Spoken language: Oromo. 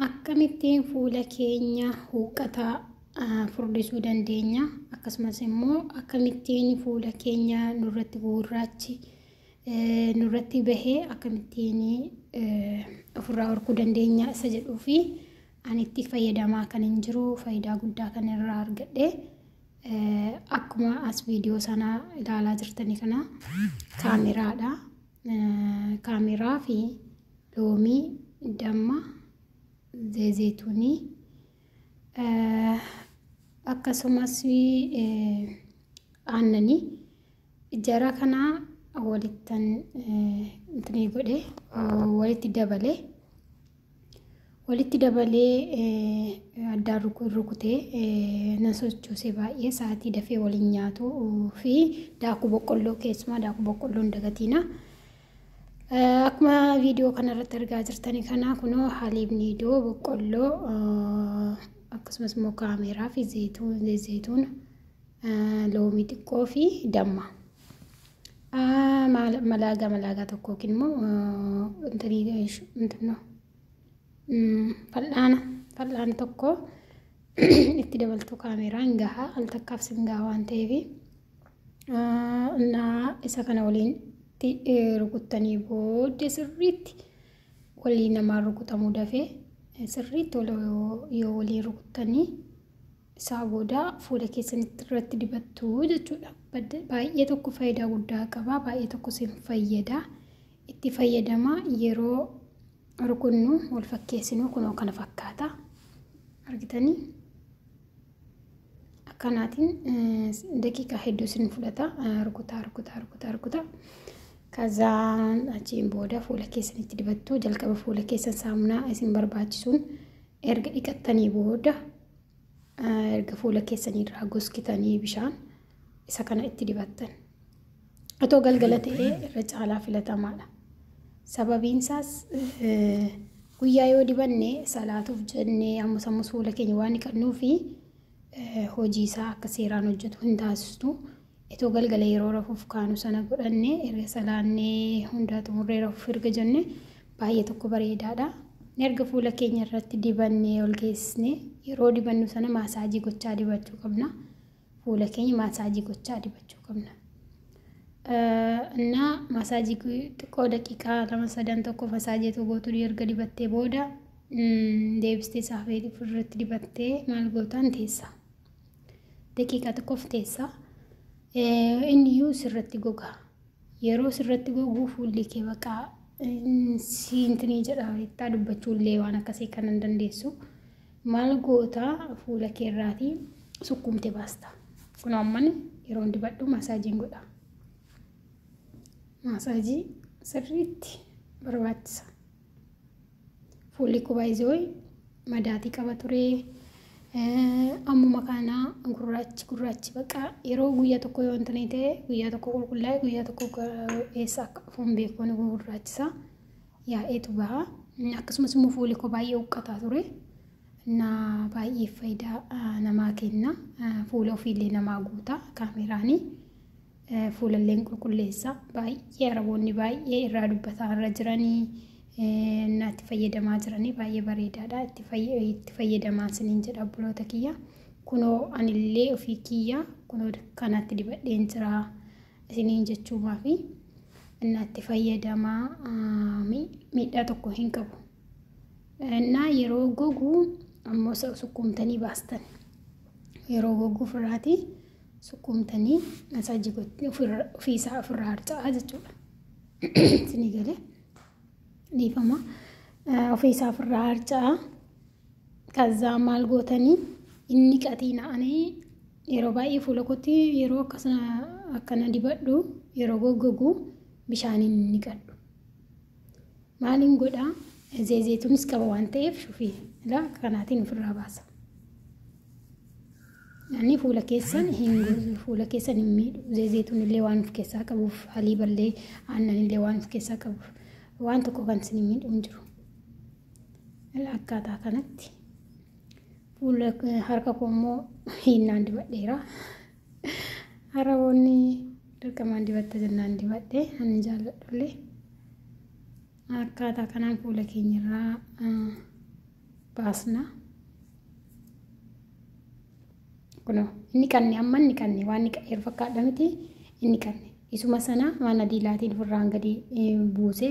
Akkamittiin fuula keenya huuqqataa furdisuu dandeenya? Akkasumas immoo akkamittiin fuula keenya nurratti gurraachi nurratti bahee akkamittiin ofirraa horkuu dandeenya isa jedhuu fi ani itti fayyadamaa kan hin jiru faayidaa guddaa kan irraa argadhe akkuma as viidiyoo sana ilaalaa jirtanii kana kaameraadha. Kaameraa fi loomii, damma, zeezeetunii akkasumas aannanii jara kana walittan intinii godhe walitti dabalee addaan rukutee nan sochoose. Baay'ee sa'aatii dafee waliin nyaatu fi daakuu boqqolloo, keessumaa daakuu boqqolloo hin dagatiina. Akkuma viidiyoo kanarratti argaa jirtanii kana kunoo حليب Nido, boqqolloo, akkasumas immoo kaameraa fi zeetuun, loomii xiqqoo fi damma. Malaagaa tokko yookiin immoo fal'aana tokko itti dabaltu. Kaameraan gahaa al takkaaf sin gahaa waan ta'eef isa kana waliin rukuttanii booddee sirriitti waliin namaan rukutamuu dafee sirriitti yoo waliin rukuttanii isaa booda fuula keessanitti irratti dibattu jechuudha. Baay'ee tokko faayidaa guddaa qaba. Baay'ee tokko sin fayyada. Itti fayyadama. Yeroo rukunnu wal fakkeessinu kunoo kana fakkaata. Argitanii? Akkanaatiin daqiiqaa hedduu sin fudhata. Rukutaa, rukutaa, rukutaa, rukutaa. Kazaan achiin booda fuula keessanitti dibattu. Jalqaba fuula keessan saamunaa isin barbaachisuun erga dhiqattanii booda, erga fuula keessanii irraa goskitanii bishaan isa kana itti dibattan. Otoo galgala ta'ee irra caalaa filatamaadha. Sababiin isaas guyyaa yoo dibanne salaatuuf jennee ammas ammas fuula keenya waan dhiqannuu fi hojii isaa akka seeraan hojjetu hin taasistu. Itoo galgala yeroo rafuuf kaanu sana godhanne, erga salaannee hundaa xumurree rafuuf erga jenne baay'ee tokko bareedaadha. Erga fuula keenya irratti dibannee ol geessisne, yeroo dibannu sana maasaajii gochaa dibachuu qabna. Fuula keenya maasaajii gochaa dibachuu qabna. እና maasaajii xiqqoo daqiiqaa lama sadan tokko masaajii gootu erga dibattee booda deebistee saafee irratti dibattee maal gootaan teessa. Daqiiqaa tokkoof teessa. Inni iyyuu sirratti goga. Yeroo sirratti gogu fuulli kee baqaa siintinii jedha ittaa dubbachuullee waan akkasii kan hin dandeessu. Maal goota? Fuula kee irraatii sukkuumte baasta. Kun amman yeroo dibadhu maasaajiin godha. Maasaajii sirriitti barbaachisa. Fuulli koo baay'ee madaatii qaba ture. Ammuma kana gurraachi gurraachi baqaa yeroo guyyaa tokko yoo wanti ta'e, guyyaa tokko qulqullaa'e, guyyaa tokko eessa akka dhufu hin beeku, ni gurraachisa. Yaa'eetu baha. Akkasumas immoo fuulli koo baay'ee huqqataa ture. Na baay'ee faayidaa namaa kenna. Fuula ofiillee namaa guuta kaameraanii. Fuulallee qulqulleessa. Baay'ee Araboonni baay'ee irraa dubbataa irra jiranii itti fayyadamaa jiranii baay'ee bareedaadha. Itti fayyadamaa isiniin jedha obboloota kiyya. Kunoo anillee ofii kiyya kunoo kanatti dibadheen jira isiniin jechuumaa fi itti fayyadamaa, miidhaa tokko hin qabu. Innaa yeroo gogu ammoo sukkuumtanii baastan. Yeroo gogu ofirraatii sukkuumtanii masaajii ofiisaa ofirraa harca'a jechuudha. Isinii galee? Dhiifama. Ofiisaa ofirraa harca'a. Kazaa maal gootanii inni qaxiina ani yeroo baay'ee fuula kootti yeroo akkasuma akkana dibadhu, yeroo goggogu bishaaniin niqadhu. Maaliin godhaa? Zeezeetuunis qaba waan ta'eef shufii ilaa kanaatiin ofirraa baasa. Ani fuula keessan hin miidhu. Zeezeetuun illee waan of keessaa qabuuf, haliiballee aannan illee waan of keessaa qabuuf waan tokko kan isin miidhu hin jiru. Akkaataa kanatti fuula harka koo immoo hinnaan dibadheera. Araboonni dirqamaan dibatta jennaan dibadhe, ani jaalladhullee. Akkaataa kanaan fuula keenyarraa Baasna. Kunoo inni qanne amma inni qanne waan inni qa'eeru fakkaadha miti inni qanne. Isuma sana waan adii laatiin ofirraan gadi buusee.